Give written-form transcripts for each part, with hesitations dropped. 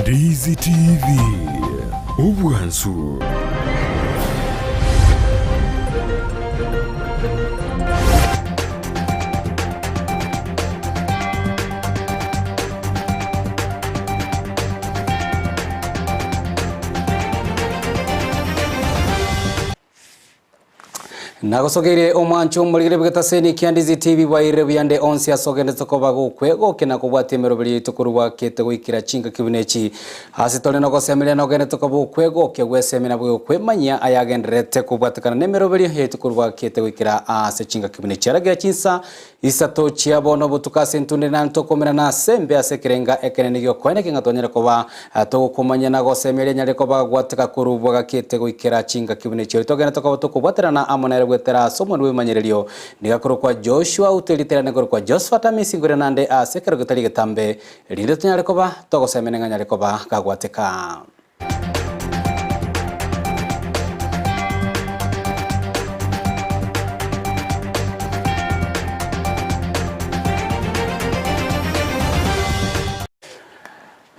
Ndizi TV, obwansu. Nagosogeire omwancho omorigere bw'egetaseni kia Ndizi TV bwairire buyande onsi ase ogendete koba gokwegokia na kobwatia emeroberi yaito korwa bwakete goikera chingaki buna echi. Ase tore nogosemeria na ogendete koba okwegokia gwesemia na bwegokwemanyia ayagendererete kobwatekana nemeroberio yaito korwa bwakete goikera ase chingaki buna echi. Aragira chinsa Isato chia bono obotuko ase entunde na ntokomerana ase embe ase ekerenga ekenene gi'okoeneka ng'a twanyare koba togokomanya na gosemia rianyare koba gwateka korwa bwagakete goikera chingaki buna echio. Togende tokoba tokobwaterana amo nere goetera ase omonu bw'ebimanyererio. Nigo akorokwa Joshua uterite rende nkorokwa Josephat Amisi ngore nande ase ekero getari getambe, erinde tonyare koba togosemia ng'a anyare koba gagwateka.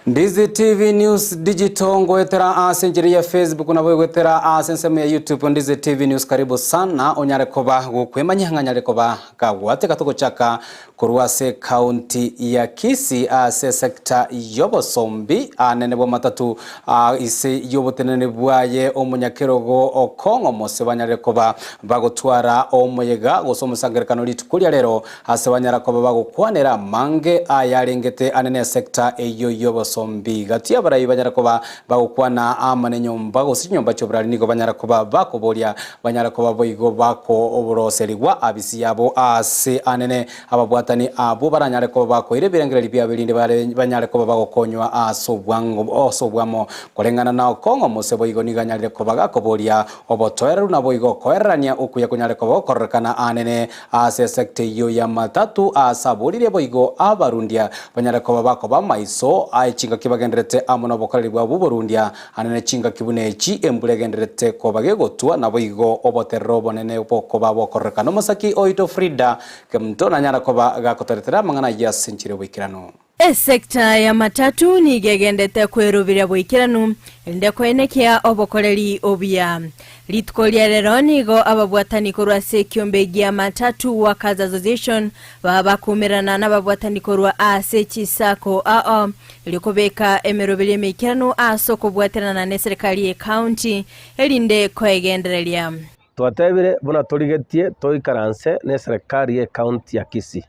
Ndizi TV News Digital ngoetera ase enchera ya Facebook nabo egoetera ase ensemo ya YouTube Ndizi TV News karibu sana onyare koba gokwemanya ng'a nyare koba kagwateka togochaka Korwa ase ekaunti ya Kisii ase esecta y'obosombi anene bw'amatatu ase y'oboteneneri bwaye omonyakerogo Okong'o Mose banyarire koba bagotwara omoyega gose omosangererekano rituko ria rero ase banyara koba bagokwanera amange ayarengete anene esecta eyio y'obosombi. Gati y'abarai banyara koba bagokwana amo nenyomba gose chinyomba chi'oborari nigo banyara koba bakoboria Banyare koba boigo bakoroserigwa abisi yabo aase anene, ababwatani abwo baranyare koba bakoira ebirengererio biabo erinde banyare koba bagokonywa ase obwamo. Koreng'ana na okong'o Mose boigo nigo anyarire koba gakoboria obotoereru naboigo okoererania okuya konyare koba gokororekana aanene ase esekta eyio y'amatatu aase aboririe boigo abarundia banyare koba bakoba amaiso aye chingaki bagendererete amo nobokoreri bwabo bw'oborundia Anene chingaki buna echi embura egendererete koba gegotwa, naboigo oboterere obonene bokoba bokororekana. Omosaki oito Frida Kemunto nanyara koba gakotoretera amang'ana ayio ase enchera y'oboikeranu. Esecta ya matatu nigo egendete kwerubiria boikeranu, erinde koenekia obokoreri obuya. Rituko ria rero nigo ababwatani korwa ase ekiombe gia Matatu Workers Association baba bakumerana nababwatani korwa ase chisako ao erio kobeka emeroberio emeikeranu ase okobwaterana neserikari ye county erinde koegendereria. Twatebire buna torigetie toikaranse neserikari ye county ya Kisii,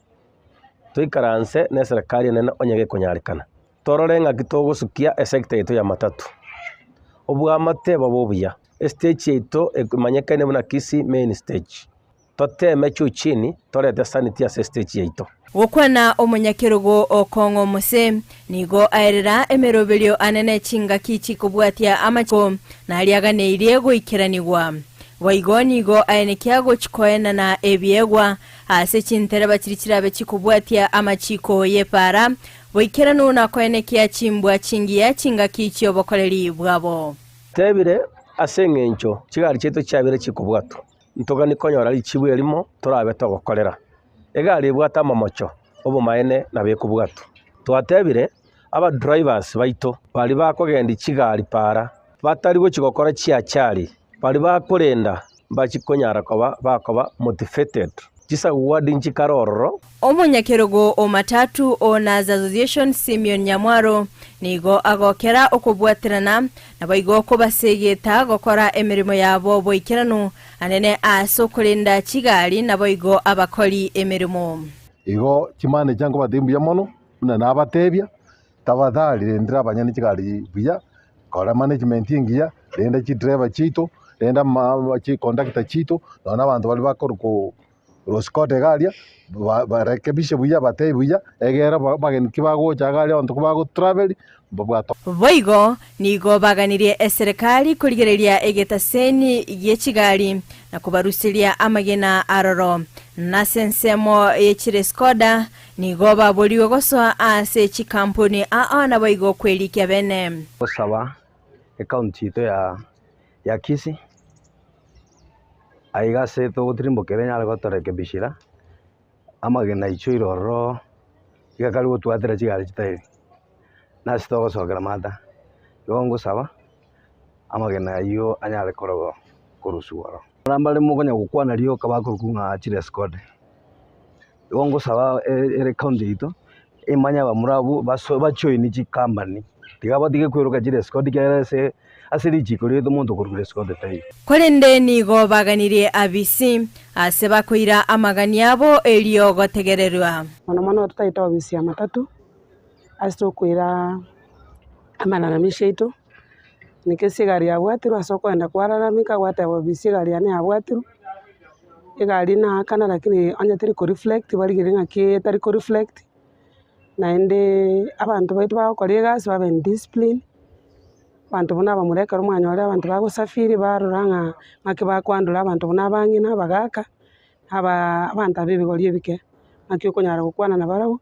toikaranse neserikari enene onye gekonyarekana. Torore ng'aki togosukia esector yaito ya matatu. Obwamate bobe obuya. Estage yaito emanyekaine buna Kisii main stage. Toteme juu chini torete sanity ase estage yaito. Gokwana omonyakerogo okong'a omose, nigo aerera emeroberio anene chingaki chikobwatia amachiko naria aganeirie goikeranigwa. Boigo nigo aenekia gochikoenana ebiegwa ase chintereba chiria chirabe chikobwatia amachiko y'epaara, Boikeranu na koenekia chimbwa chingiya chingaki chi'obokoreri bwabo. Tebire ase engencho chigari chiaito chiabeire chikobwatwa, ntogani konyora richibu erimo torabe togokorera. Egari ebwate amamocho, obomaene nabo ekobwatwa. Twatebire abadrivers baito baria bakogendia chigari para, batari gochia gokora chiachari, baria bakorenda mbachie konyara koba bakoba motivated. Chisagwadi nchikare ororo. Omonyakerogo o Matatu Owners Association Simeon Nyamwaro nigo agokera okobwaterana naboigo kobasegeta gokora emeremo yabo boikeranu anene ase okorenda chigari naboigo abakori emeremo. Igo chimanager nkobatebia mbuya mono, buna nabatebia, tafadhali rendera abanyene chigari buya, kora management engiya, renda chidriver chiaito, renda chiconductor chiaito, nonya na abanto baria bakorokwa Rosikota iga aria, barekebishe buya, batebie buya, egere abageni ki bagocha iga aria abanto ki bagotravel, mbabwate. Boigo nigo baganirie eserekari korigereria egetaseni gie chigari na kobaruseria amagena aroro. Nase ensemo ye chiresikoda nigo baborigwe gosoa ase chikampuni ao naboigo kwerikia bene. Gosaba ekaunti yaito ya Kisii. Aiga ase togotirimbokera enyare gotorekebishera, amagena aichoire ororo, iga kare gotwatera chigari chitairi, nase togosokera mata. Igo ngosaba amagena ayio anyare korwa korusigwa ororo. Abana mbare mokonya gokwana rioka bakorokwa ng'a chires code. Igo ngosaba ere county yaito emanye abamura abwo baso bajoini chicompany, tiga batige kweroka chires code ekiagera ase ase richiko riaito omonto okorwa res code taiyo. Korende nigo baganirie Abisi, ase bakoira amagani abo erio gotegererwa. Mono mono totagete obisi ya matatu ase tokoira amalalamisho aito, naki ase egari yabwatirwe ase okoenda kwalalamika gwateba obisi egari yane yabwatirwe, egari naakana lakini onye teri ko reflect barigereria ng'aki etari ko reflect, naende abanto baito bagokora egasi babe in discipline, abanto buna abamura ekero mwanyorire abanto bagosafiri barora ng'a ng'aki bakoandora abanto buna abang'ina, abagaka, aba abanto aba ebigori ebike, naki okonyara gokwana nabarabwo,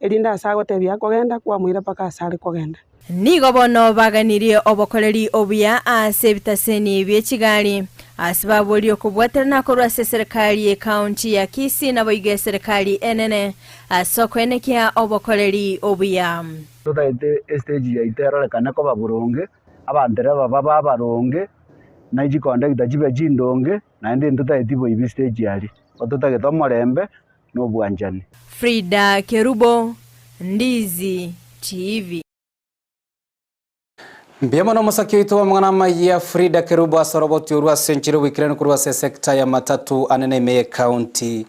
erinde ase agotebia akogenda, kwamoira mpaka ase are kogenda. Nigo bono baganirie obokoreri obuya ase ebitaseni bie chigari, ase baborie okobwaterana korwa ase eserekari y'ecounty ya Kisii naboigo eserekari enene ase okoenekia obokoreri obuya. Totagete estage yaito erorekane koba boronge, abantereba babe abaronge, na chikondakta chibe chindonge. Naende ntotageti boibi stage aria, igo totagete omorembe na obwanchani. Frida Kerubo, Ndizi TV. Mbuya mono omosaki oito bw'amang'ana amayia Frida Kerubo ase oroboti orwo ase enchera oboikeranu korwa ase esecta ya matatu anene ime y'ecounty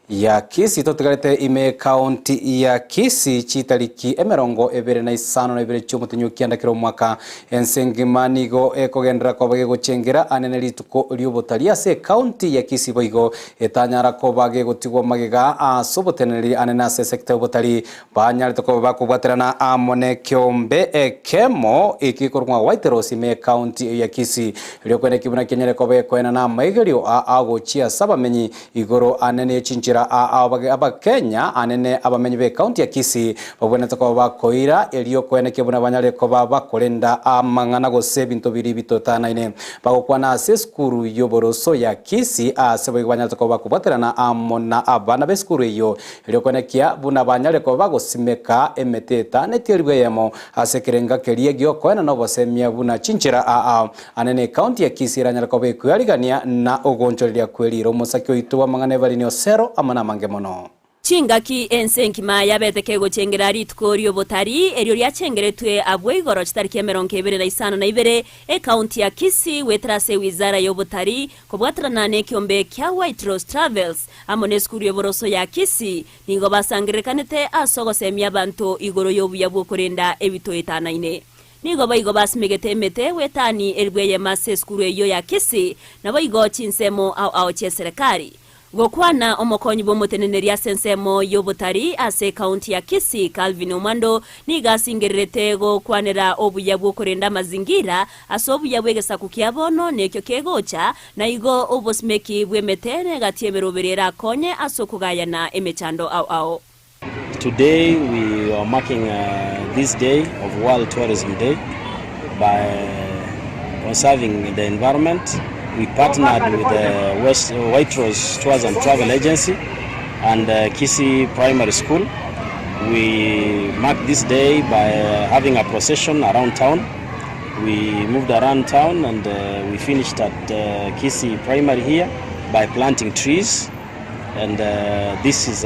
ya Kisii. Totigarete ime y'ecounty ya Kisii chitariki emerongo ebere na isano na ibere chi'omotenyi o kianda kera omwaka. Ense engima nigo ekogenderera koba gegochengera anene rituko ri'obotarii ase ecounty ya Kisii boigo etanyara koba gegotigwa magega ase oboteneneri anene ase esecta y'obotarii banyarete koba bakobwaterana amo nekeombe ekemo eki gekorokwa ng'a White Rose ime y'ecounty eyio ya Kisii. Erio kweneki buna kenyare koba gekoenana amaigerio aa agochia ase abamenyi Igoro anene ye chinchera aa Abakenya anene abamenyi b'ecounty ya Kisii babwenerete koba bakoira erio koenekia buna banyare koba bakorenda amang'ana gose ebinto biria bitotanaine. Bagokwana ase esukuru y'oboroso ya Kisii aase boigo banyarete koba bakobwaterana amo na abana b'esukuru eyio erio koenekia buna banyare koba bagosimeka emete etaneti elifu eyemo ase ekerenga keria giokoenana obosemia buna chinchera aa Ane necounty ya Kisii eranyare koba ekwearigania na ogoonchoreria kwe riire omosake oito bw'amang'ana Evelyn Osero amo namange mono. Chingaki ense enkima yabete kegochengera rituko ri'obotari, erio riachengeretwe abwo igoro chitariki emerongo ebere na isano na ibere, ecounty ya Kisii goetera ase ewizara y'obotari, kobwaterana nekiombe kia White Rose Travels amo nesukuru y'oboroso ya Kisii, nigo basangererekanete ase ogosemia abanto igoro y'obuya bw'okorenda ebitoetanaine. Nigo boigo basimegete emete gwetani elifu eyemo ase esukuru eyio ya Kisii, naboigo chinsemo ao ao chi'eserekari. Gokwana omokonyi bw'omoteneneri ase ensemo y'obotari ase ekaunti ya Kisii, Calvin Omwando, nigo asingererete gokwanera obuya bw'okorenda amazingira ase obuya bw'egesaku kia bono nekio kegocha, na igo obosimeki bw'emete negati emeroberi erakonye ase okogayana emechando ao ao. Today we are marking this day of World Tourism Day by conserving the environment. We partnered with the West, White Rose Tours and Travel Agency and Kisii Primary School. We marked this day by having a procession around town. We moved around town and we finished at Kisii Primary here by planting trees. And this is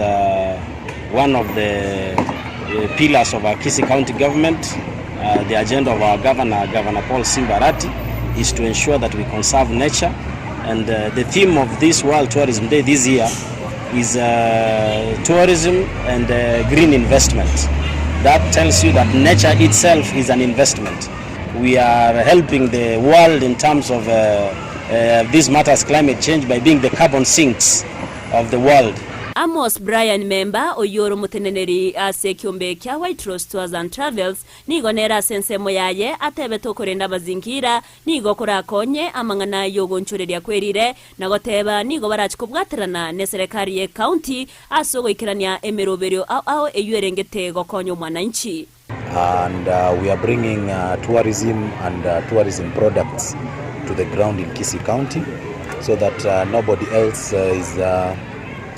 one of the pillars of our Kisii County government. The agenda of our governor, Governor Paul Simba Arati, is to ensure that we conserve nature. And the theme of this World Tourism Day this year is tourism and green investment. That tells you that nature itself is an investment. We are helping the world in terms of these matters climate change by being the carbon sinks of the world. Amos Brian Memba, oyio ore omoteneneri ase ekiombe kia White Rose Tours and Travels, nigo nere ase ensemo yaye atebete okorenda amazingira nigo korakonye amang'ana y'ogonchoreria kwerire na goteba nigo barache kobwaterana neserekari ye county ase ogoikerania emeroberio ao ao eyio erengete gokonya omwananchi. And we are bringing tourism and tourism products to the ground in Kisii County so that nobody else is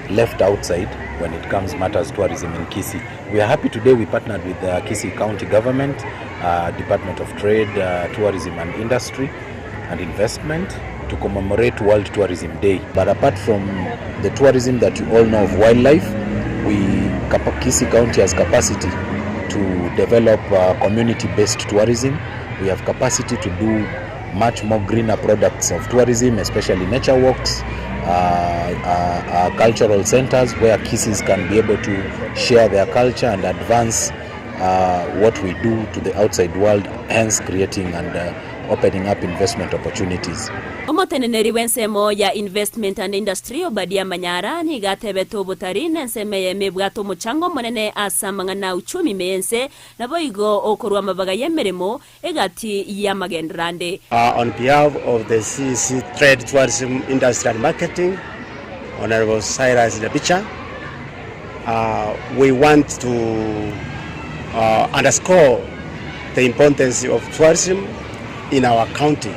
left outside. when it comes matters tourism in Kisii. We are happy today we partnered with the Kisii County Government, Department of Trade, Tourism and Industry and Investment to commemorate World Tourism Day. But apart from the tourism that you all know of wildlife, we Kisii County has capacity to develop community-based tourism. We have capacity to do much more greener products of tourism, especially nature walks, cultural centers where Kisiis can be able to share their culture and advance what we do to the outside world, hence creating and opening up investment opportunities. Omoteneneri bw'ensemo ya Investment and Industry Obadia Manyara nigo atebete obotari nensemo eyemo ebwate omochango omonene ase amang'ana a uchumi ime y'ense naboigo okorwa amabaga y'emeremo egati y'amagenderero ande. On behalf of the CEC Trade, Tourism, Industry and Marketing, Honorable Cyrus Nyabicha, we want to underscore the importance of tourism in our county.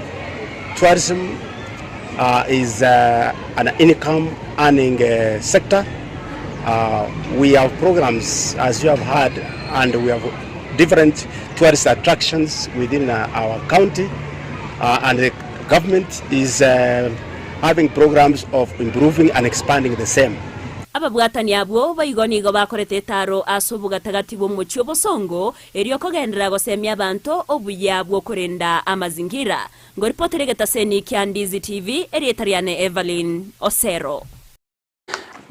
Tourism is an income earning sector. We have programs, as you have heard, and we have different tourist attractions within our county, and the government is having programs of improving and expanding the same. Ababwatani abwo boigo nigo bakorete etaaro ase obogatagati bw'omochie obosongo, erio kogenderera gosemia abanto obuya bw'okorenda amazingira. Ngoripotere egetaseni kia Ndizi TV, erieta riane Evelyn Osero.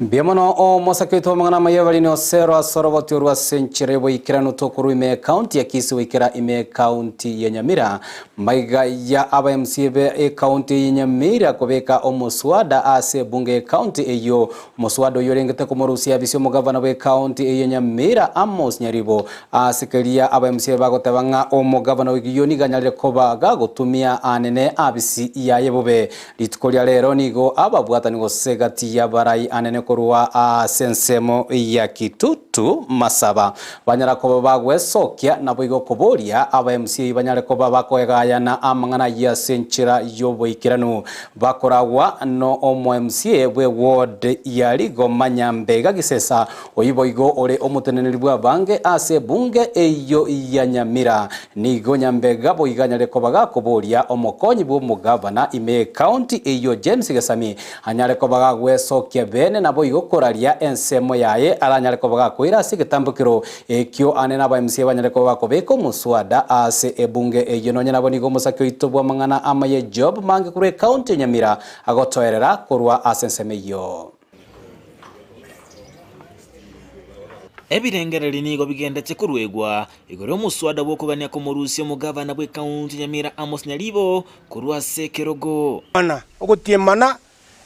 Mbuya mono omosake oito bw'amang'ana amaya Evelyn Osero ase oroboti orwo ase enchera y'oboikeranu tokorwa ime y'ecounty ya Kisii goikera ime y'ecounty ya Nyamira. Maiga ya aba MCA be ecounty eye ya Nyamira kobeka omoswada ase ebunge y'ecounty eyio. Omoswada oyio orengete komorusia abisi omogavana bw'ecounty eye ya Nyamira Amos Nyaribo ase keria aba MCA bagoteba ng'a omogavana oyio nigo anyarire koba gagotumia anene abisi yaye bobe. Rituko ria rero nigo ababwatani gose gati y'abarai anene korwa ase ensemo ya Kitutu Masaba banyara koba bagwesokia naboigo koboria aba MCA banyare koba bakoegayana amang'ana ayio ase enchera y'oboikeranu bakoragwa no omo MCA bwe ward ya Rigoma Nyambega Gisesa oyio boigo ore omoteneneri bw'abange ase ebunge eyio ya Nyamira. Nigo Nyambega boigo anyare koba gakoboria omokonyi bw'omogavana ime y'ecounty eyio James Gesami anyare koba gagwesokia bene naboigo koraria ensemo yaye aranyare koba gakoira ase egetambokero ekio ane naba MCA banyare koba bakobeka omoswada ase ebunge eyio nonye nabo nigo omosake oito bw'amang'ana amaye Job Mange korwa ecounty ya Nyamira agotoerera korwa ase ensemo eyio. Ebirengererio nigo bigendetie koruegwa igoro y'omoswada bw'okogania komorusia omogavana bw'ekaunti Nyamira Amos Nyaribo korwa ase ekerogo. Mana, ogotiemana,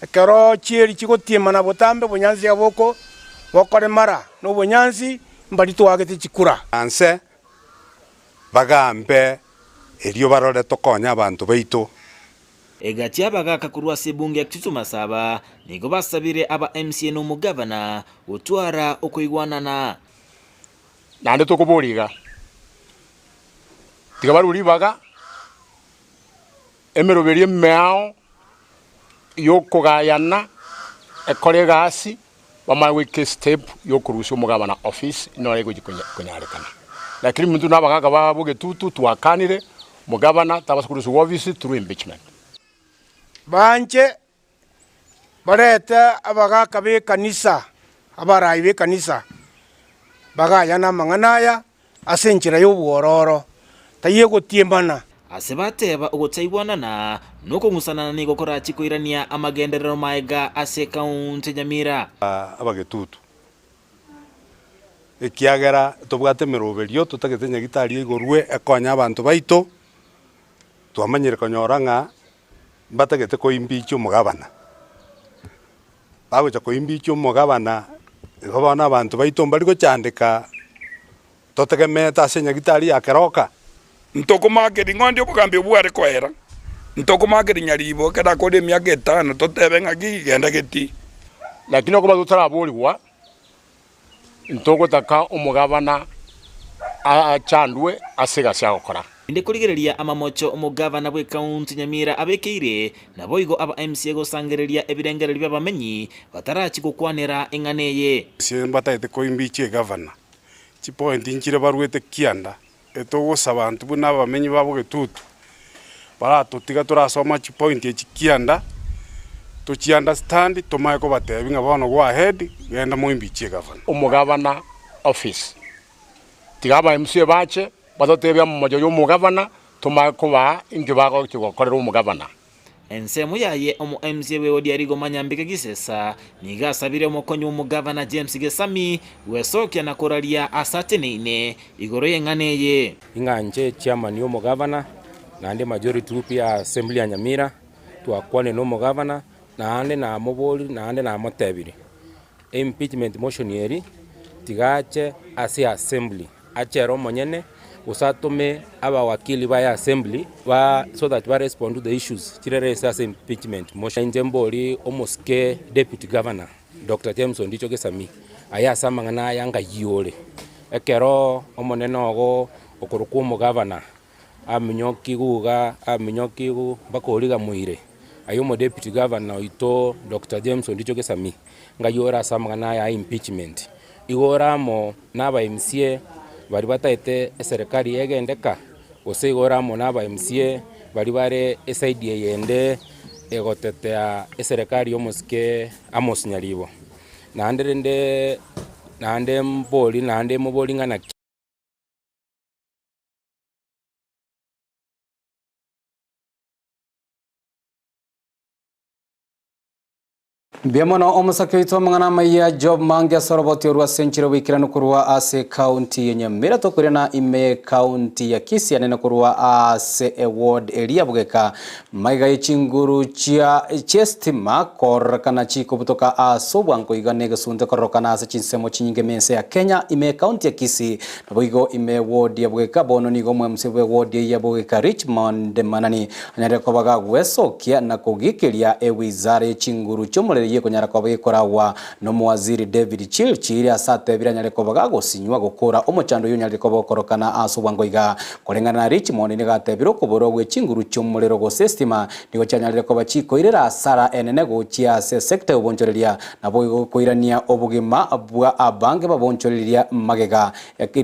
ekero chieri chigotiemana botambe obonyansi boko bokoremara, na obonyansi mbari twagete chikura. Nse bagambe erio barore tokonye abanto baito. Egati y'abagaaka korwa ase ebunge ya Kitutu Masaba nigo basabire aba MCA na omogavana gotwara okoigwanana. Naende tokoboria iga, tiga barue ribaga emeroberio emeao y'okogayana ekore egasi, bamanye goika estep y'okorusia omogabana office noro egochia konyarekana. Lakini intwe na abagaaka ba bogetutu twakanire, omogabana tabasa korusiwa office through impeachment. Banche Barete abagaaka b'ekanisa, abarai b'ekanisa, bagayana amang'ana aya ase enchera y'obwororo, taiyo egotiemana. Ase bateba ogotaigwanana nokong'usanana nigo korachie koirania amagenderero maega ase ekaunti ya Nyamira. Abagetutu, ekiagera tobwate emeroberio totagete nyagitari eigorwe ekonye abanto baito, twamanyire konyora ng'a Mbatagete koimbichia omogabana. Bagocha koimbichia omogabana, igo bono abanto baito mbari gochandeka totegemeete ase enyagitari ya keroka. Ntokomakeria ng'o obogambi obwo bware koera, ntokomakeria nyaribo ekero akore emiaka etano totebe ng'aki genda getii. Lakini okoba totaraborigwa, ntogotaka omogabana. achandwe ase egasi agokora. Inde korigereria amamocho omogavana bw'ekaunti Nyamira abekeire, naboigo aba MCA gosangereria ebirengererio bi'abamenyi batarachi gokwanera eng'ana eye. Ase mbatagete koimbichia egavana, chipointi nchire barwete kianda, etogosaba intwe buna abamenyi ba Bogetutu, baratotiga torasoma chipointi echi kianda, tochi understand tomanye kobatebia ng'a bono go ahead, genda moimbichie egavana. Omogavana office, tiga aba MCA bache Batotebie amamocho y'omogavana, tomanye kobaa inki bagochia gokorera omogavana. Ensemo yaye omo-MCA bw'ewodi ya Rigoma Nyambike Gisesa nigo asabire omokonyi bw'omogavana James Gesami gwesokia na koraria ase ateneine igoro y'eng'ana eye. Ing'anche chairman y'omogavana naende majority whip ya assembly ya Nyamira, twakwanire na omogavana naende namoborire naende namotebirie impeachment motion eri tiga ache ase assembly. Ache ere omonyene, gose atome abawakili baye assembly ba so that ba respond to the issues chire raised ase impeachment motion. Inche mbori omosike deputy governor Doctor James Ondicho Gesami aye ase amang'ana aya ngayia ore. Ekero omonene ogo okorokwa omogavana aminyokigu iga aminyokigu mpaka origa moire, aye omodeputy governor oito Doctor James Ondicho Gesami ngayia ore ase amang'ana aya a impeachment. Igo ore amo na aba MCA baria bataete eserekari egendeka, gose igo ore amo na aba MCA baria bare eside eyende egotetea eserekari ya omosike Amos Nyaribo. Naende rende naende mbori naende mobori ng'a naki. Mbuya mono omosake oito amang'ana amaya Job Mange ase oroboti orwo ase enchera oboikeranu korwa ase ekaunti ya Nyamira tokoirana ime y'ekaunti ya Kisii anene korwa ase eward eria bogeka maiga ye chinguru chia chi'estima kororekana chikobutoka ase obwango iga negesunte kororokana ase chinsemo chinyinge ime ense ya Kenya ime y'ekaunti ya Kisii Naboigo ime y'eward ya bogeka bono nigo omwemsi bw'eward eyio ya bogeka Richmond Manani Anyarire koba gagwesokia na kogiikeria ewizara ye chinguru chi'omorero eyio ekonyara koba gekoragwa nomowaziri David Chirchir ase atebire anyare koba gagosinywa gokora omochando oyio onyarire koba okorokana ase obwango iga. Koreng'ana na Richmond nigo atebire okoborwa gwe chinguru chi'omorero gose estima nigo chianyarire koba chikoirera asara enene gochia ase esecta y'obonchoreria naboigo koirania obogima bwa abange babonchoreria magega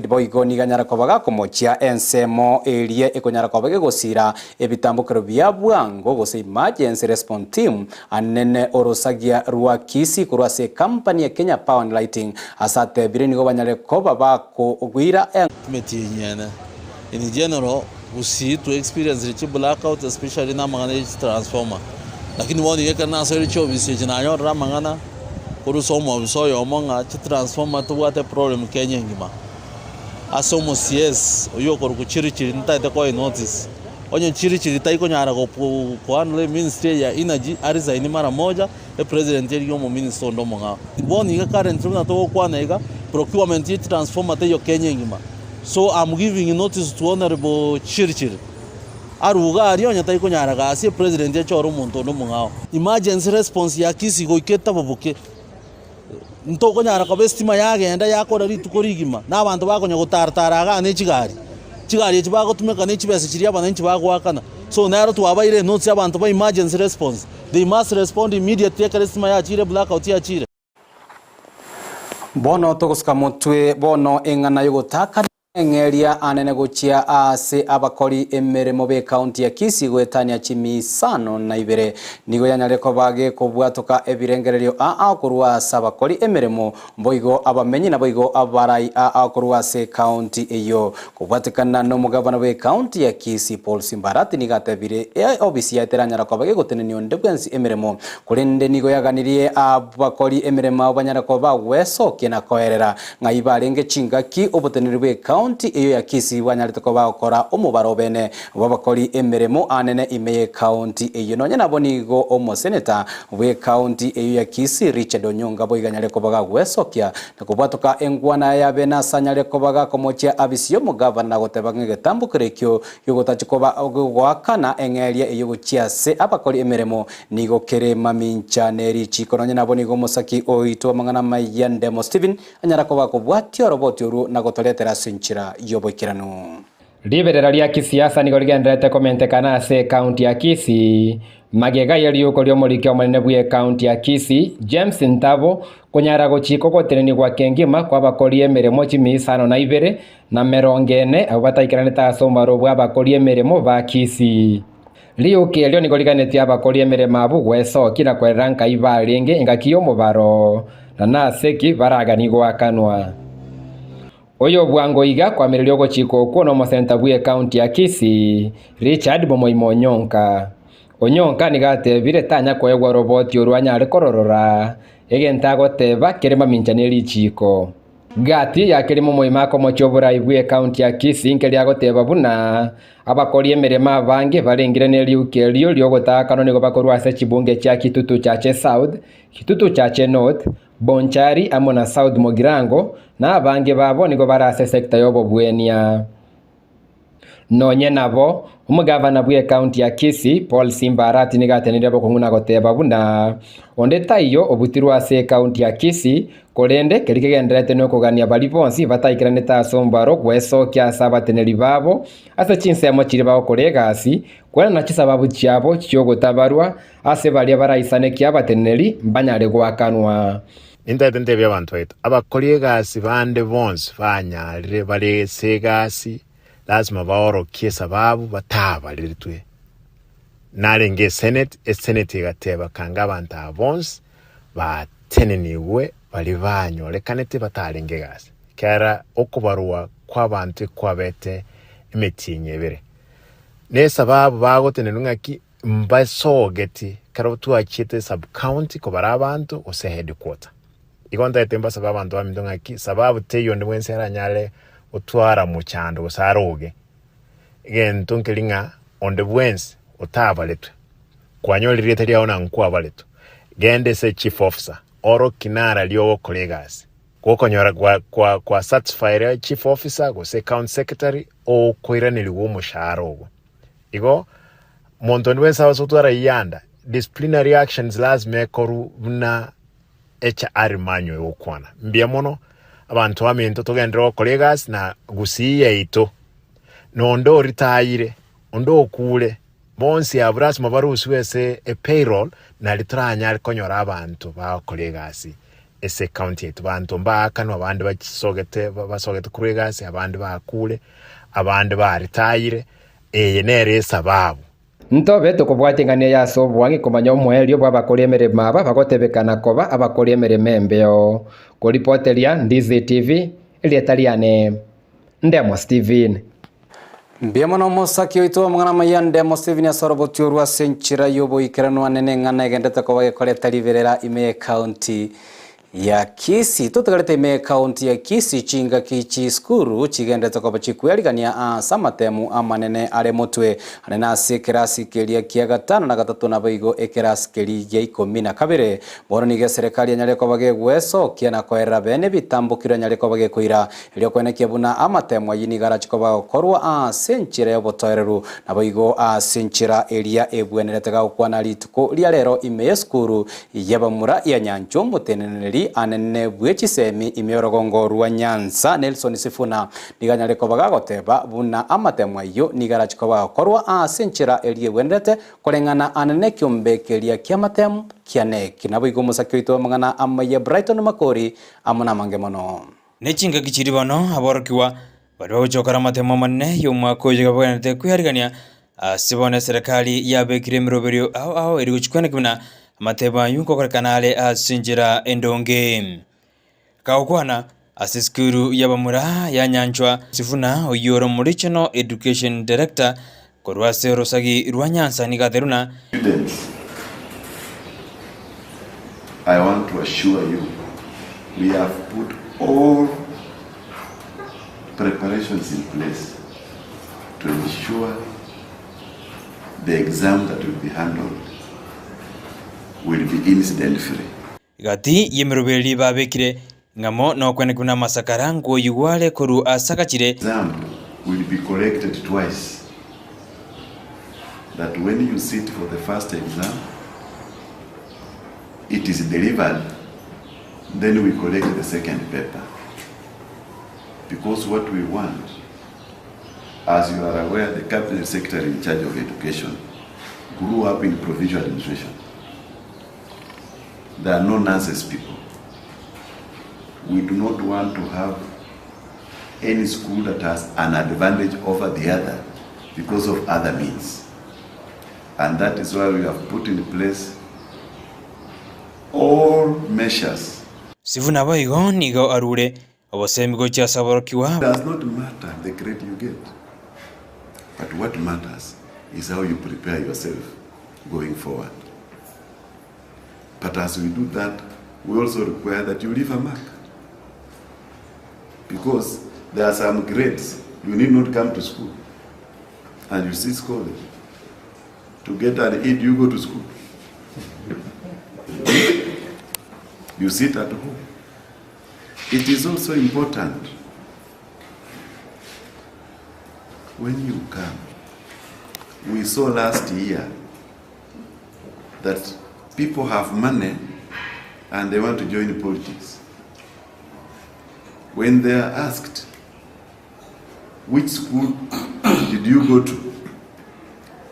Boigo nigo anyare koba gakomochia ensemo eria ekonyara koba gegosira ebitambokero bia bwango gose emergency response team anene orosagia rwa Kisii korwa ase ekampani ya Kenya Power and Lighting ase atebire nigo banyare koba bakoira Emetienyi ene in general gusii twe experience chi blackout especially na amang'ana ye chitransformer lakini bono iga ekero nasoire chiofisi echi nanyorire amang'ana korwa ase omobisa oyomo ng'a chitransformer tobwate eproblem Kenya engima. Ase omo CS oywo okorokwa Chirichiri ntagete koe notice, onye Chirichiri taikonyara kohandle eministry eye ya energy aresign mara moja, epresident erigie omominister onde omong'ao. Bono iga currently buna togokwana iga, procurement ye chitransformer teiyo Kenya engima. So am giving notice to honourable Chirichiri, arwe iga aria onye taikonyara gasi epresident echore omonto onde omong'ao. Emergency response ya Kisii goika etaboboke. Ntokonyara koba estima yagenda yakora rituko rigima, na abanto bakonya gotaratara igaa ne chigari. Chigari echi bagotumeka ne chibesa chiria abananchi bagoakana. So nero twabaire enotes abanto ba emergency response, they must respond immediately ekero estima yachire blackout yachire. Bono togosuka motwe bono eng'ana y'ogotakana Eng'eria anene gochia aase abakori emeremo b'ekaunti ya Kisii goetania chimisano na ibere nigo yanyarire koba gekobwatoka ebirengererio aa korwa ase abakori emeremo boigo abamenyi naboigo abarai aa korwa ase ekaunti eyio. Kobwatekana nomogabana bw'ekaunti ya Kisii Paul Simbarati nigo atebire eobisi yaye teranyara koba gegotenenia onde bwensi emeremo korende nigo yaganirie abakori emeremo abwo banyare koba bagwesokia na koerera Ng'ai barenge chingaki oboteneneri bw'ecounty eyio ya Kisii bwanyarete koba gokora omobaro obene bw'abakori emeremo anene ime y'ecounty eyio. Nonya nabo nigo omoseneta bw'ecounty eyio ya Kisii Richard Onyonga boigo anyare koba gagwesokia na kobwatoka engwana yaye abene ase anyare koba gakomochia abisi y'omogavana na goteba ng'a egetambokero ekio giogotachi koba goakana eng'eria eyio gochia ase abakori emeremo Nigo kere mamincha ne richiiko nonya nabo nigo omosaki oitwe amang'ana amaya Ndemo Stephen anyara koba akobwatia oroboti orwo na gotoretera ase enchiri. enchera y'oboikeranu. Riberera ria kisiasa nigo rigendererete komentekana ase ekaunti ya Kisii, magega y'eriuko ri'omoriki omonene bw'ekaunti ya Kisii, James Ntabo, konyara gochika ogotenenigwa kengima kw'abakori emeremo chimia isano na ibere, na merongo ene, abwo bataikeranete ase omobaro bw'abakori emeremo ba Kisii. Riuko erio nigo riganetie abakori emeremo abwo gwesokia na kwerera nkai barenge engaki y'omobaro, na nase ki baraganie goakanwa. Oyo bwango iga kwamireria ogochika okwo nomosenta bw'ecounty ya Kisii, Richard Bomoima Onyonka. Onyonka nigo atebire tanya koegwa roboti orwo anyare kororora, egento agoteba kere mamincha ne richiiko. Gati ya keri momoima akomochia oborai bw'ecounty ya Kisii nkeria agoteba buna abakori emeremo abange barengire ne riuko erio ri'ogotaakanwa nigo bakorwa ase chibunge chia Kitutu Chache South, Kitutu Chache North, Bonchari amo na South Mugirango, na abange babo nigo bare ase esecta y'obobwenia. Nonye nabo, omogavana bw'ecounty ya Kisii, Paul Simba Arati nigo atenenire bokong'u na goteba buna onde taiyo obutirwe ase ecounty ya Kisii, korende keria kegendererete nokogania baria bonsi bataikeranete ase omobaro gwesokia ase abateneri babo ase chinsemo chiria bagokora egasi, kwenana chisababu chiabo chiogotabarwa Ase baria baraisanekie abateneneri mbanyare goakanwa. Nintaete ntebie abanto baito, abakori egasi bande bonsi banyarire bare ase egasi, lasima baorokie esababu batabareretwe. Narenge esenate, esenate egateba kanga abanto aba bonsi batenenigwe baria banyorekanete batarenge egasi. Kera okobarwa kw'abanto ekwabete emetienyi ebere. Nesababu bagotenenwa ng'aki? Mbasogeti ekero twachiete sub county kobara abanto gose headquarter. Igo ntaete mbasabe abanto baminto ng'aki sababu teiyo onde bwensi aranyare gotwara mochando gose aroge. Egento nkeri ng'a onde bwensi otabaretwe, kwanyorire rieta riao na nkwabaretwe, genda ase chief officer oroki nararia ogokora egasi. Gokonyora kwa kwa kwa satisfyire chief officer gose county secretary okoiranerigwa omoshahara ogo. Igo, monto onde bwensi abase gotwara iyanda, disciplinary actions lasima ekorwe buna HR manual egokwana. Mbuya mono abanto baminto togenderere gokora egasi na gusii yaito. Na onde oritayire, onde okure, bonsi abwo lasima barusiwe ase epayroll nari toranyare konyora abanto bagokora egasi ase ecounty yaito. Banto mbaakanwe abande basogete basogete korwa egasi, abande bakure, abande baritayire, eye nere esababu. Ntobe tokobwatia eng'ana eye ase obwangi komanya omoerio bw'abakori emeremo aba bagotebekana koba abakori emeremo embeo. Koripoteria Ndizi TV, erieta riane Ndemo Steven. Mbuya mono omosaki oito amang'ana amaya Ndemo Steven ase oroboti orwo ase enchera y'oboikeranu anene eng'ana egenderete koba gekoreta riberera ime y'ecounty ya Kisii. Totigarete ime y'ecounty ya Kisii chingaki chisukuru chigenderete koba chikwerigania ase amatemu amanene are motwe anene ase ekerasi keria kia gatano na gatato naboigo ekerasi keria gia ikomi na kabere. Bono nigo eserekari enyare koba gegwesokia na koerera bene ebitambokero enyare koba gekoira Erio kwenekia buna amateemwa ayio nigo arache koba agokorwa ase enchera y'obotoereru, naboigo ase enchera eria ebwenerete gagokwana rituko ria rero ime y'esukuru y'abamura ya Nyanchwa omoteneneri anene bwe chisemi ime y'orogongo rwa Nyanza Nelson Sifuna nigo anyare koba gagoteba buna amateemwa ayio nigo arache koba agokorwa ase enchera eria ebwenerete koreng'ana anene ekiombe keria ki'amatemu kia NEC. Naboigo omosake oito bw'amang'ana amaya Brighton Makori amo namange mono. Ne chingaki chiria bono aborokigwa baria bagochokora amatemo amanene y'omwaka oyo iga bagwenerete kwearigania ase bono eserekari yabekire emeroberio ao ao eri gochia kweneka buna amatebo ayio nkokorekana are ase enchera endonge. Kagokwana ase esukuru y'abamura ya Nyanchwa, Sifuna oyio ore Omoregional Education Director korwa ase orosagi rwa Nyansa nigo aterwe na Students, I want to assure you we have put all preparations in place to ensure the exam that will be handled will be incident free. Gati y'emeroberio babekire, ng'amo nokwenekwa namasakara nkoyigwa are korwa aase agachire. Exam will be collected twice that when you sit for the first exam it is delivered then we collect the second paper. Because what we want, as you are aware, the cabinet secretary in charge of education grew up in provincial administration. They are no nonsense people. We do not want to have any school that has an advantage over the other because of other means. And that is why we have put in place all measures. Sivu naboigo nigo arure obosemi gochia ase aborokigwa. It does not matter the grade you get, but what matters is how you prepare yourself going forward. But as we do that, we also require that you leave a mark. Because there are some grades you need not come to school and you still score them. To get an E, do you go to school? You sit at home. It is also important when you come. We saw last year that people have money and they want to join politics. When they are asked, which school did you go to?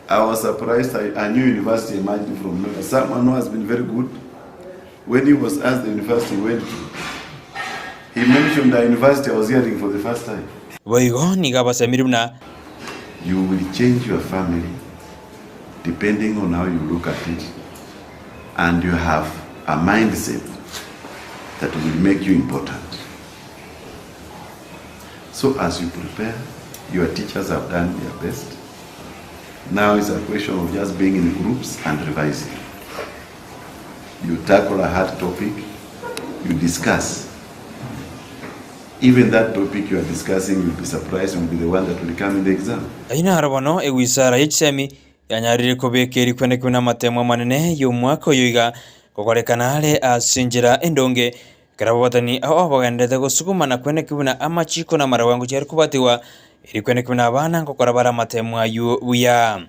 I was surprised a new university emerged from nowhere. Someone who has been very good, when he was asked the university he went to, he mentioned the university I was hearing for the first time. Boigo nigo abasemire buna. You will change your family depending on how you look at it and you have a mindset that will make you important. So as you prepare, your teachers have done their best. Now it's a question of just being in groups and revising. You tackle a hard topic, you discuss. Even that topic you are discussing, you'll be surprised, will be the one that will come in the exam. Ayio naro bono egwisara ye chisemi yanyarire kobeka erikwenekwe buna amatemo amanene y'omwaka oyo iga gokorekana are ase enchera endonge, ekero ababatani ao bagendererete gosuguma na kwenekwa buna amachiko na amarawango chiare kobatigwa, erikwenekwe buna abana ngokora bare amatemo ayio buya.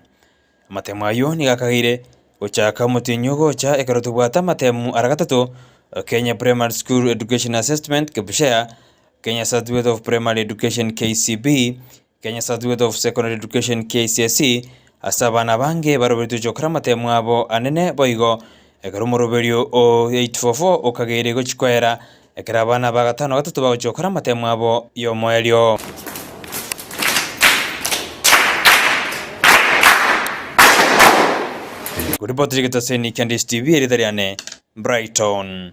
Amatemo ayio nigo akageire gochaka omotienyi ogocha ekero tobwate amatemo ara gatato, Kenya Primary School Education Assessment, Kepsea, Kenya Certificate of Primary Education, KCPE, Kenya Certificate of Secondary Education, KCSE, ase abana abange baroberetwe gochia amatemo abo anene boigo ekero omoroberio o 844 okageire gochia koera ekero abana ba gatano gatato bagochia gokora amatemo abo y'omoerio. Koripoti rigetaseni kia Ndisi TV erieta riane Brighton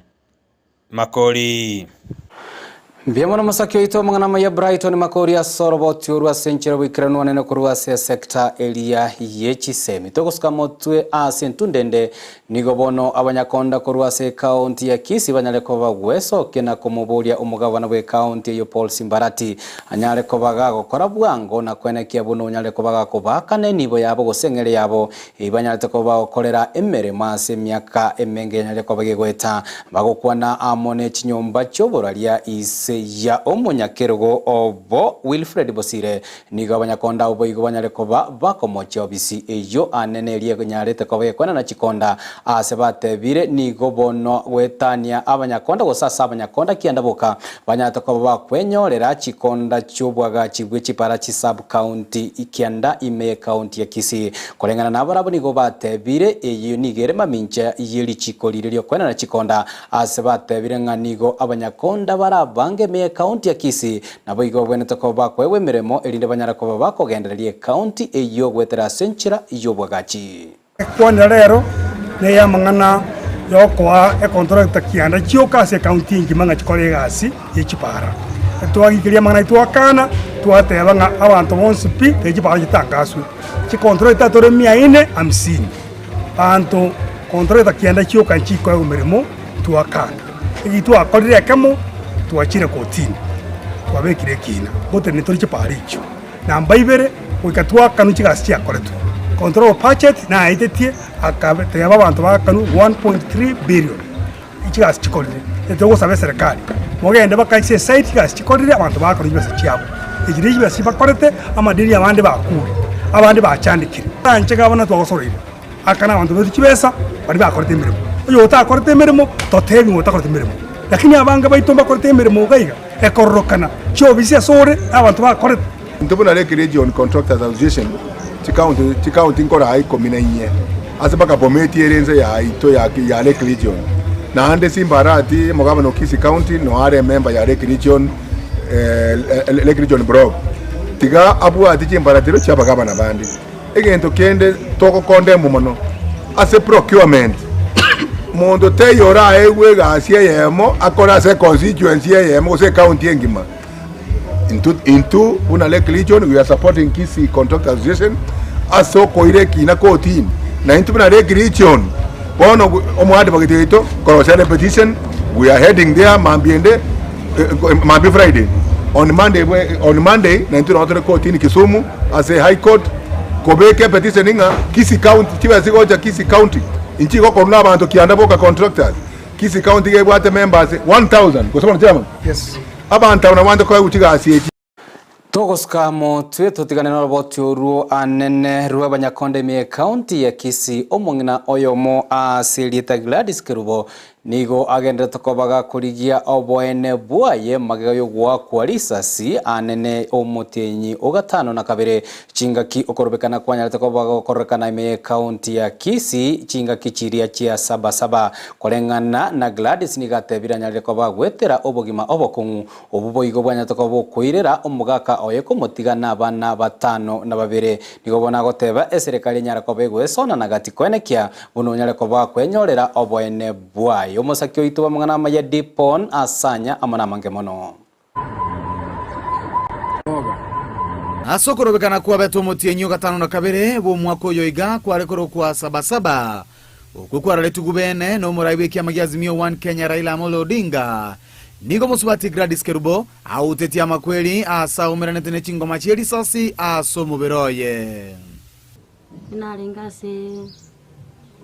Makori. Mbuya mono mosaki oito amang'ana amaya Brighton Makori ase oroboti orwo ase enchera oboikeranu anene korwa ase esecta eria ye chisemi. Togosuka motwe ase entunda ende nigo bono abanyakonda korwa ase ecounty ya Kisii banyare koba gwesokia na komoboria omogabana bwe ecounty eyio Paul Simbarati anyare koba gagokora bwango na koenekia buna onyare koba gakobaakana enibo yabo gose eng'ere yabo Eyio banyarete koba bagokorera emeremo ase emiaka emenge yanyarire koba gegoeta, bagokwana amo ne chinyomba chi'oboraria ise ya omonyakerogo obo Wilfred Bosire. Nigo abanyakonda abwo boigo banyare koba bakomochia obisi eyio anene eria enyarete koba gekwana chikonda aase batebire nigo bono goetania abanyakonda gose ase abanyakonda kianda boka banyarete koba bakwenyorera chikonda chi'obwagachi bwe chipara chi sub county kianda ime y'ecounty ya Kisii. Koreng'ana nabarabwo nigo batebire, Eyio nigo ere mamincha ye richiko riria ri'okoenana chikonda, ase batebire ng'a nigo abanyakonda barabange ime y'ecounty ya Kisii, naboigo babwenerete koba bakoegwa emeremo erinde banyare koba bakogendereria ecounty eyio goetera ase enchera y'obwagachi. Ekwanera rero ney'amang'ana y'okoa econtractor kianda chioka ase ecounty engima ng'a chikore egasi ye chipara. Twagikeria amang'ana ayio twakana, twateba ng'a abanto bonsi pi ne chipara chitangaswe. Chicontractor tore mia ine hamsini, abanto contractor kianda chioka nchikoegwa emeremo twakana. Eki twakorire ekemo, twachire kotini, twabekire ekina, gotenenia tore chipara echio. Namba ibere, goika twakanwe chigasi chiakoretwe. Control of budget naetetie akateba abanto bakanwe 1.3 billion chigasi chikorire. Togosaba eserekari mogende baka ase eside chigasi chikorire abanto bakanwe chibesa chiabo. Echi ne chibesa chibakorete amadeni abande bakure, abande bachandekire. Inche gavana twagosoroire akana abanto baito chibesa baria bakorete emeremo. Oyo otakorete emeremo totebi ng'a otakoreti emeremo. Lakini abange baito mbakorete emeremo iga iga, ekororokana chiofisi ase ore abanto bakorete. Intwe buna Lake Region Contractors Association chikaunti chikaunti nkoraa ikomi na inye ase mpaka Bomet ere ense yaito ya ya Lake Region. Naende Simba Arati omogabana o Kisii County no are emember ya Lake Region Lake Region Block. Tiga abwati chimbaratero chia abagabana bande. Egento kende togokondemwa mono ase procurement, monto taiyo oraegwe egasi eyemo akore ase econstituency eyemo gose ecounty engima. Intwe intwe buna Lake Region we are supporting Kisii Contractors Association ase okoira ekina kotini, na intwe buna Lake Region bono omoadvocate oito korosia are petition we are heading there mambia ende mambia Friday on Monday on Monday na intwe nabo tore kotini Kisumu ase High Court kobeka epetition ng'a Kisii County chibesa chigocha Kisii County inchi igokorwa na abanto kianda boka contractors Kisii County iga ebwate members 1000 gose bono chairman? Yes. Abanto aba nabo bande koegwa chigasi echi. Togosuka motwe totigane noroboti orwo anene rw'abanyakonda ime y'ecounty ya Kisii omong'ina oyomo ase erieta Gladys Kerubo Nigo agenderete koba gakorigia oboene bwaye magega y'ogoakwa risasi anene omotienyi o gatano na kabere, chingaki okorobekana kwanyarete koba gokororekana ime y'ecounty ya Kisii chingaki chiria chia saba saba. Koreng'ana na Gladys nigo atebire anyarire koba goetera obogima obokong'u Obwo boigo bwanyarete koba bokoirera omogaka oye komotiga nabana batano na babere. Nigo bono agoteba eserekari enyare koba egoesona na gati koenekia buna onyare koba kwenyorera oboene bwaye. Omosaki oito bw'amang'ana amaya Dipon Asanya amo namange mono. Ase okorobekana kwabete omotienyi o gatano na kabere bw'omwaka oyo iga kware korokwa Sabasaba, okwo kwararetwe gubene nomorai bw'ekiama gia Azimio One Kenya Raila Amolo Odinga, Nigo mosubati Gladys Kerubo autetie amakweri aase aumeranete ne chingoma chie risasi ase omobere oye. Narenge ase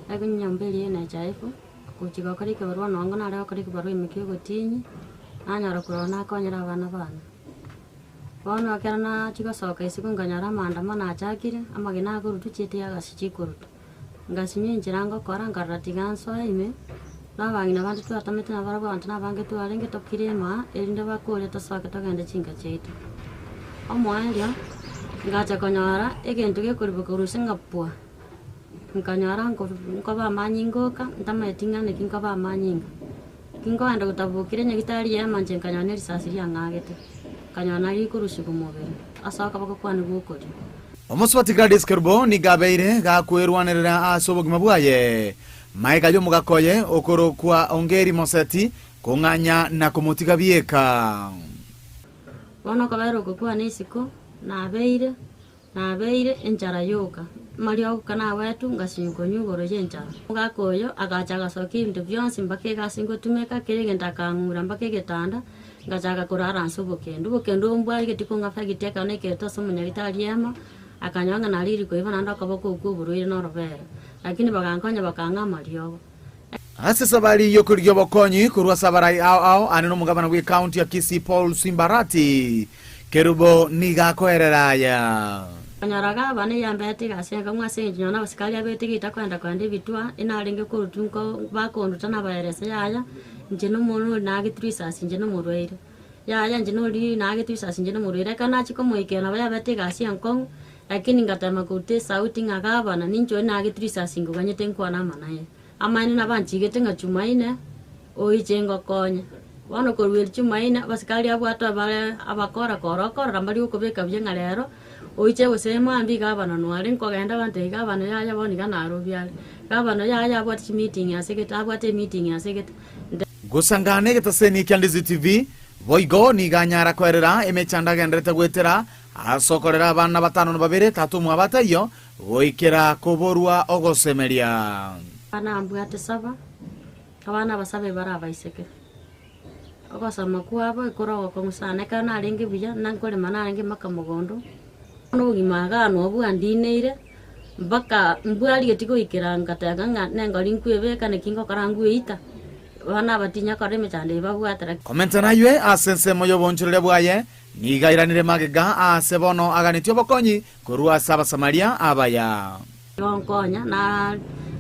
enyomba eria ya NHIF, gochia gokora ekebarua nonye nare gokora ekebarua ime kia ogotinyi, nanyora korora nakonyire abana bane. Bono ekero nachia gosoka isiko nkanyora amaandamano achakire, amagena akorutwa chiteagasi chikorutwa. Ngasinywa enchera ngokora, nkarora tiga nsoe ime, na abang'ina bande twatomete nabarabwo abanto nabange twarenge tokire ime aa, erinde bakore tosoke togende chinka chiaito. Omoerio, ngacha konyora egento gekoriboka korwa ase ng'a pwa, nkanyora nko nkoba amanyinga oka, ntamaeti ng'a naki nkoba amanyinga. Kinkogenda gotabokire nyagitari y'ema inche nkanyora na erisasi riang'agete, nkanyora nario rikorusigwa mobere, ase okoboko kwane gw'okorio. Omosubati Gladys Kerubo nigo abeire gakwerwanerera ase obogima bwaye. Magega y'omogaka oye okorokwa Ongeri Moseti kong'anya na komotiga bieka. Bono okobera oko kwane isiko, nabeire. Nabeire enchara yoka, amariogo nagwetwe ngasinywa konywa igoro y'enchara. Omogaka oyo agacha agasokia ebinto bionsi mpaka egasi ngotumeka, kera egento akang'ura mpaka egetanda, ngachaka korara ase obokendu. Obokendu obo mbwarigeti kong'affect ekero naikerete ase omonyagitari emo, akanyora ng'a nariri koiba naende okoboko okwo oborwaire na orobere, lakini bagankonya bakang'a amariogo. Ase esabari y'okorigia obokonyi korwa ase abarai ao ao ane nomogabana bw'ecounty ya Kisii Paul Simbarati, Kerubo nigo akoerera aya. Konyora gavana eyambete egasi enkong'u ase engencho nonya nabasikari abete geita koenda koenda ebitwa, inarenge korutwa nko bakonduta nabaeresa yaya, inche nomonwe oria nagetwe risasi inche nomorwaire, yaya inche nori nagetwe risasi inche nomorwaire. Ekero nachia komoikera nabo yabete egasi enkong'u, lakini ngatema koruta esauti ng'a gavana ninche oria nagetwe risasi nkoganyete nkwane amanaye. Amaene nabanchigete ng'a Chumaine oiche ngokonye. Bono korwa erio Chumaine abasikari abwatwe bare abakora kora okorora mbari gokobeka buya ng'a rero oiche gose mambia iga abananwa are nkogenda abanto iga abana yaya bono iga Nairobi are. Gavana yaya abwate chimeeting ase gete abwate emeeting ase gete. Gosangana egetaseni kia Ndizi TV, boigo nigo anyara koerera emechando agenderete goetera ase okorera abana batano na babere tata omwabo ataiyo Goikera koborwa ogosemeria. Abana mbwate saba, abana aba saba ebare abaiseke. Ogosoma kwabo ekore ogokong'u sana, ekero narenge buya, na nkorema narenge mpaka mogondo, bono obogima igaa noo bwandineire, mpaka mbwarigetie goikera ngateba ng'a nengori nkwebeka naki ngokora ngweita, bono aba tinyakora emechando eye babwate lakini. Komenta naywe ase ensemo y'oboonchoreria bwaye, Nigo airanire magega aase bono aganetie obokonyi korwa ase Abasamaria abaya. Gonkonya, na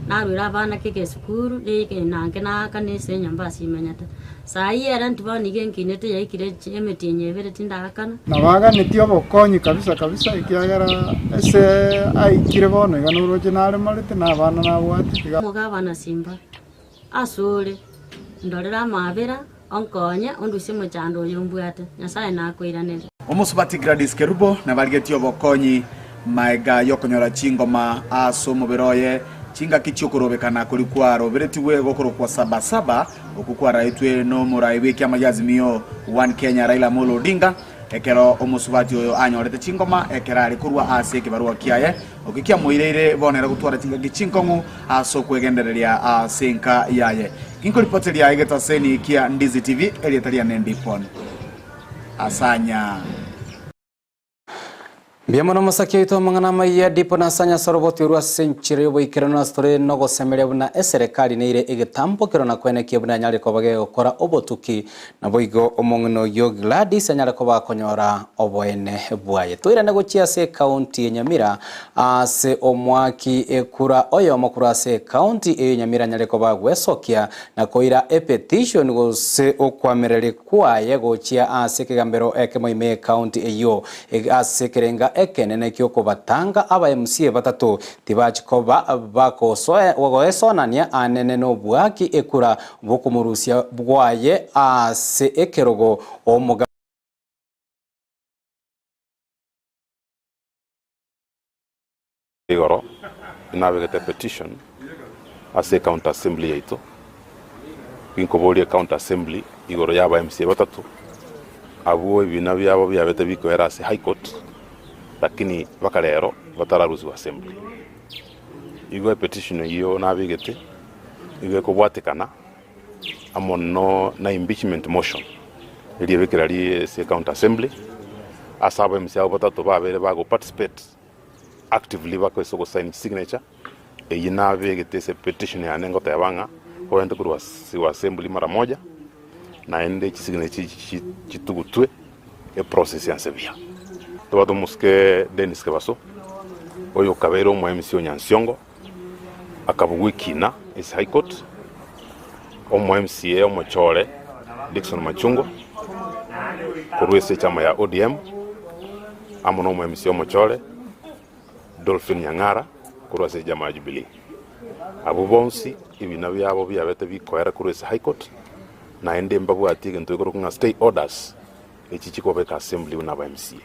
naruire abana keg'esukuru, na nanke naakana ase enyomba ase imenyete. Saii erent bono iga enkinete yaikire emetienyi ebere tindakana. Nabaganetie obokonyi kabisa kabisa ekiagera ase aikire bono iga noroche naremarete na abana nabwate iga. Omogabana Simba, asore, ndorere amaabera, onkonye, ondusie omochando oyo mbwate. Nyasae nakoiranere. Omosubati Gladys Kerubo nabarigetie obokonyi maega y'okonyora chingoma ase omobere oye chingaki chi'okorobekana koria kwaroberetigwe gokorokwa Saba Saba okwo kwaraetwe nomorai bw'ekiama gia Azimio One Kenya Raila Amolo Odinga ekero omosubati oyo anyorete chingoma ekero are korwa ase ekebarua kiaye okio kiamoireire bono ere gotwara chingaki chinkong'u ase okwegendereria ase enka yaye. Ginkoripoteria egetaseni kia Ndizi TV erieta riane Ndipon Asanya. Mbuya mono omosaki oito amang'ana amaiya Dipo na Asanya ase oroboti orwo ase enchera y'oboikeranu ase tore nogosemeria buna eserekari neire egetambokero na kwenekia buna anyare koba gegokora obotuki naboigo omong'ina oyio Gladys anyare koba akonyora oboene bwaye. Toirane gochia ase ecounty ya Nyamira ase omwaki ekura oyomo korwa ase ecounty eyo Nyamira anyare koba agwesokia na koira epetition gose okwamereria kwaye gochia ase ekegambero ekemo ime y'ecounty eyio ase ekerenga ekenene gi'okobatanga aba MCA batato tibachi koba bagoesonania anene nobwaki ekura bw'okomorusia bwaye ase ekerogo omoga. Igoro inabegete petition ase ecounty assembly yaito, ginkoboria ecounty assembly igoro ya aba MCA batato, abwo ebina biabo biabete bikoera ase high court, lakini mpaka rero batararusiwa assembly. Igo epetition eyio nabegete, nigo ekobwatekana amo no na impeachment motion eria ebekera rie ase ecounty assembly, ase aba MCA abwo batato babere bago participate actively bakoisa ogosign chisignature, eyio nabegete ase petition yane ngoteba ng'a kogente korwa ase assembly mara moja, naende chisignature echi chitugutwe eprocess yanse buya. Tobwate omosike Dennis Kebaso, oyo okabeire omo MC o Nyansiongo, akabugwa ekina ase High Court, omo MCA omochore Dickson Machungwa, korwa ase echama ya ODM, amo na omo MCA omochore Dolphin Nyang'ara korwa ase echama ya Jubilee. Abwo bonsi ebina biabo biabete bikoera korwa ase High Court, naende mbabwati egento gekorokwa ng'a stay orders echi chikobeka assembly buna aba MCA.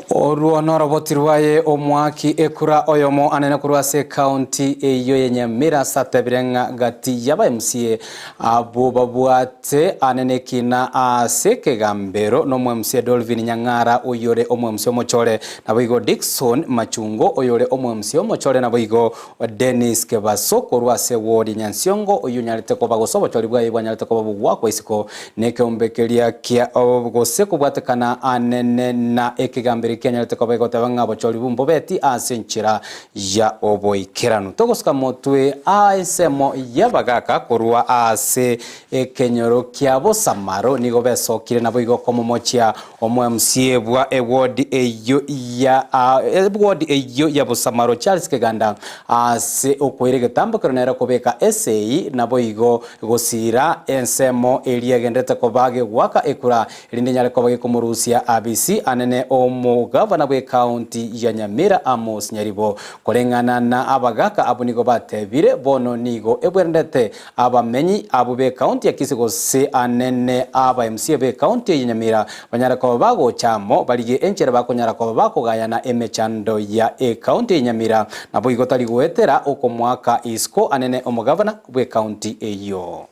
Orwo noroboti rwaye omwaki ekura oyomo anene korwa ase ekaunti eyio ya Nyamira ase atebire ng'a gati y'aba MCA abwo babwate anene ekina ase ekegambero nomo MCA Dolvin Nyang'ara oyore omo MCA omochore naboigo Dickson Machungo oyore omo MCA omochore naboigo Dennis Kebaso korwa ase ward ya Nyansiongo oyio onyarete koba gose obochori bwaye bwanyarete koba bogwakwa isiko Nekeombe keria kia gose kobwatekana anene na ekegambero ekianyarete koba egoteba ng'a bochori bumbobeti ase enchera ya oboikeranu. Togosuka motwe a ensemo y'abagaka korwa ase ekenyoro kia Bosamaro nigo besokire naboigo komomochia omo-MCA bwa eward eyio ya eward eyio ya Bosamaro Charles Keganda ase okoira egetambokero nere kobeka esei naboigo Gosiira ensemo eria egenderete koba gegoaka ekura, erinde enyare koba gekomorusia abisi anene omogavana bw'ekaunti ya Nyamira Amos Nyaribo. Koreng'ana na abagaka abwo nigo batebire, bono nigo ebwerendete abamenyi abwo b'ekaunti ya Kisii gose anene aba MCA b'ekaunti eye ya Nyamira banyare koba bagocha amo barigie enchera bakonyara koba bakogayana emechando ya ekaunti eye ya Nyamira naboigo tari goetera okomoaka isiko anene omogavana bw'ekaunti eyio.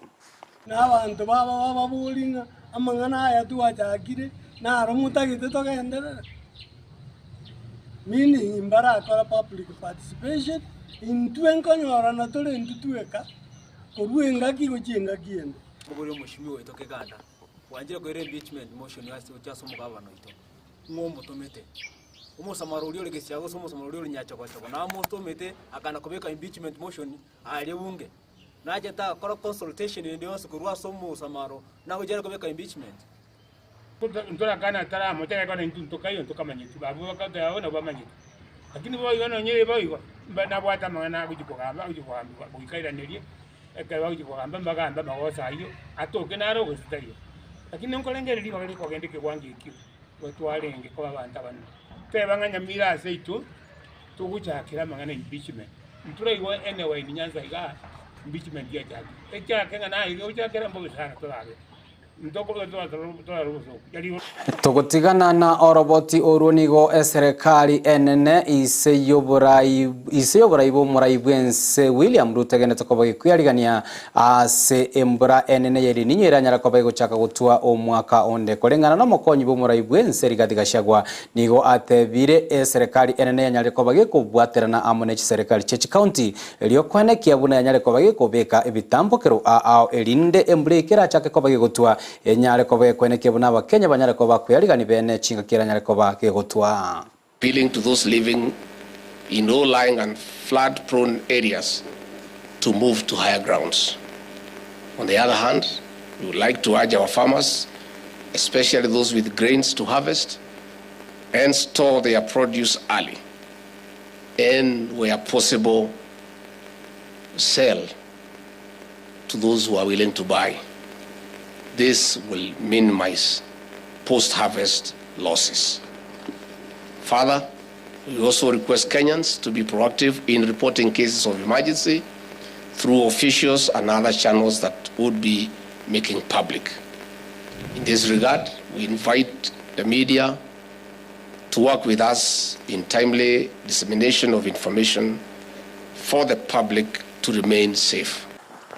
Na abanto babo bababorie ng'a amang'ana aya twachakire naro motagete togenderere? Meaning mbarakora public participation, intwe nkonyorana tore intwe tweka korwa engaki gochia engaki ende. Oborie omoshimiwa oito Keganda, bwanchire koira impeachment motion ase gochia ase omogabana oito, ng'o omotomete? Omosamaro oria ore gesiago gose omosamaro oria ore nyachogochogo namotomete akana kobeka impeachment motion Aaria bunge, nachete agakora consultation ende yonsi korwa ase omosamaro nagochia are kobeka impeachment. Ntorakana taramocha ekero intwe ntokaiyo ntokamanyeti, abwo bakoteba bo nabo bamanyete. Lakini boigo nonye boigo, mba nabwate amang'ana agochia kogamba agochia kogambigwa goika airanerie. Ekero bagochia kogamba mbagambe amagoso ayio, atoke naro gose taiyo. Lakini nkorengereria ribaga rikogenda ekewango ekio, igo twarenge koba abanto abanene. Teba ng'a nyamira ase aito, togochakera amang'ana impeachment. Ntoraigwa anywhere in Nyanza igaa, impeachment yachakire. Echake ng'a naye gochakera mbobe sana torabe. Togotigana na oroboti orwo nigo eserekari enene ise y'oborai ise y'oborai bw'omorai bw'ense William Ruto egenete koba gekwiarigania ase embura enene ye El Niño eranyare koba egochaka gotwa omwaka onde. Koreng'ana nomokonyi bw'omorai bw'ense Rigathi Gachagua nigo atebire eserekari enene yanyare koba gekobwaterana amo ne chiserekari chie chikaunti Erio koenekia buna yanyare koba gekobeka ebitambokero ao erinde embura eke erachake koba gegotwa, enyare koba gekoenekia buna Abakenya banyare koba bakweyarigani bene chingaki eranyare koba gegotwa. Appealing to those living in low lying and flood prone areas to move to higher grounds. On the other hand, we would like to urge our farmers, especially those with grains to harvest and store their produce early and where possible sell to those who are willing to buy. This will minimize post-harvest losses. Further, we also request Kenyans to be proactive in reporting cases of emergency through officials and other channels that would be making public. In this regard, we invite the media to work with us in timely dissemination of information for the public to remain safe.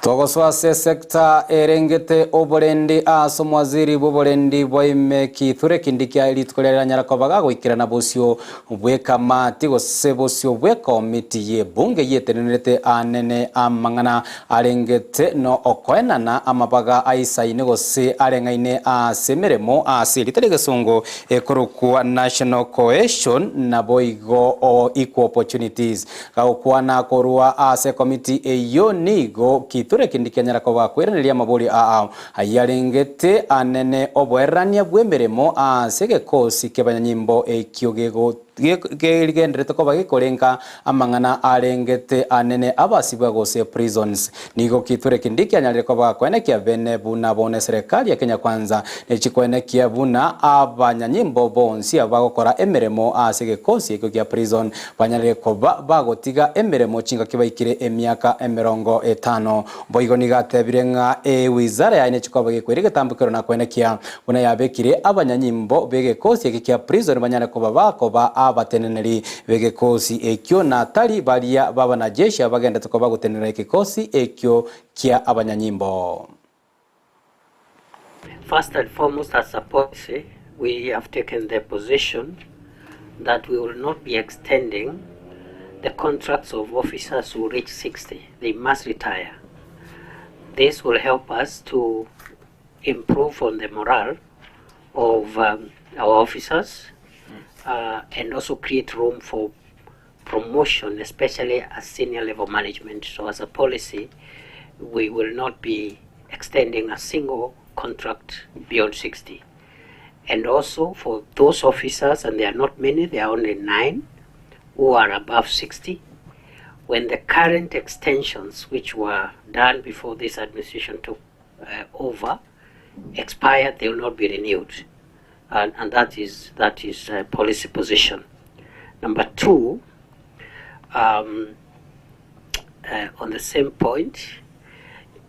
Togosoa ase esecta erengete oborendi ase omowaziri bw'oborendi bwa ime Kithure Kindiki rituko riria riranyara koba gagoikerana bosio bw'ekamati gose bosio bw'ekomiti y'ebunge yetenenerete anene amang'ana arengete no okoenana amabaga aisaine gose areng'aine ase emeremo ase erieta ri'egesongo ekorokwa National Cohesion naboigo o Equal Opportunities. Gagokwana korwa ase ekomiti eyio nigo Kithure Kindiki anyara koba akoiraneria amaborio aa ayio arengete anene oboererania bw'emeremo ase egekosi ki'abanyanyimbo ekio gego Gerigenderete koba gekorenga amang'ana arengete anene abasibwa gose prisons. Nigo Kithure Kindiki anyarire koba gakoenekia bene buna bono eserekari ya Kenya Kwanza nechikoenekia buna abanyanyimbo bonsi abagokora emeremo ase egekosi ekio gia prison banyarire koba bagotiga emeremo chingaki baikire emiaka 50. Boigo nigo atebire ng'a ewizara yaye nechikoba gekoira egetambokero na koenekia Buna yabekire abanyanyimbo b'egekosi eke kia prison banyare koba bakoba abateneneri b'egekosi ekio, na tari baria b'abanajeshi abagendete koba gotenenera egekosi ekio kia abanyanyimbo. First and foremost as a policy we have taken the position that we will not be extending the contracts of officers who reach 60, they must retire. This will help us to improve on the morale of um, our officers uh, and also create room for promotion, especially at senior level management. So, as a policy, we will not be extending a single contract beyond 60. And also for those officers, and there are not many, there are only nine who are above 60. When the current extensions, which were done before this administration took uh, over, expire, they will not be renewed. And, and that is, that is a policy position. Number two, um, uh, on the same point,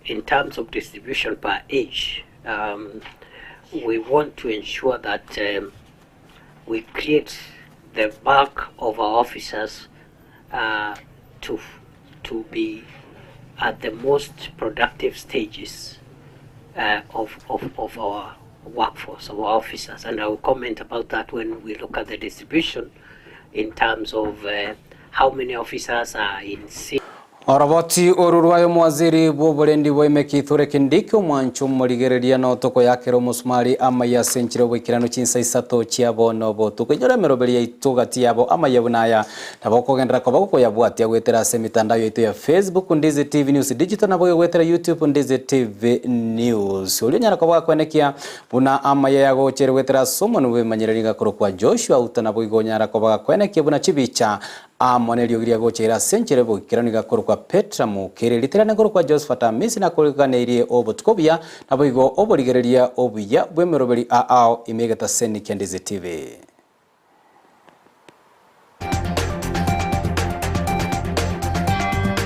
in terms of distribution per age, um, we want to ensure that um, we create the bulk of our officers uh, to, to be at the most productive stages uh, of, of, of our workforce, of our officers. And I will comment about that when we look at the distribution in terms of uh, how many officers are in C. Oroboti oru rwaye omowaziri bw'oborendi bwa ime Kithure Kindiki omwancho omorigereria na otokoyakera omosumari amaiya ase enchera y'oboikeranu chinsa isato chia bono botuko. Inyora emeroberi yaito gati yabo amaiya buna aya nabo okogenderera koba gokoyabwatia goetera ase emitandao yaito ya Facebook Ndizi TV News Digital naboigo goetera YouTube Ndizi TV News. Oria onyara koba gakwenekia buna amaiya yagocheire goetera ase omonwe bw'emanyereri gakorokwa Joshua Uta naboigo onyara koba gakwenekia buna chibicha. Amo neriogi riagocha ase enchera y'oboikeranu igakorokwa Petra Mokere, ritirane korokwa Josephat Amisi nakoreganeirie obotuko obuya, naboigo oborigereria obuya bw'emeroberi ao ime egetaseni kia Ndizi TV.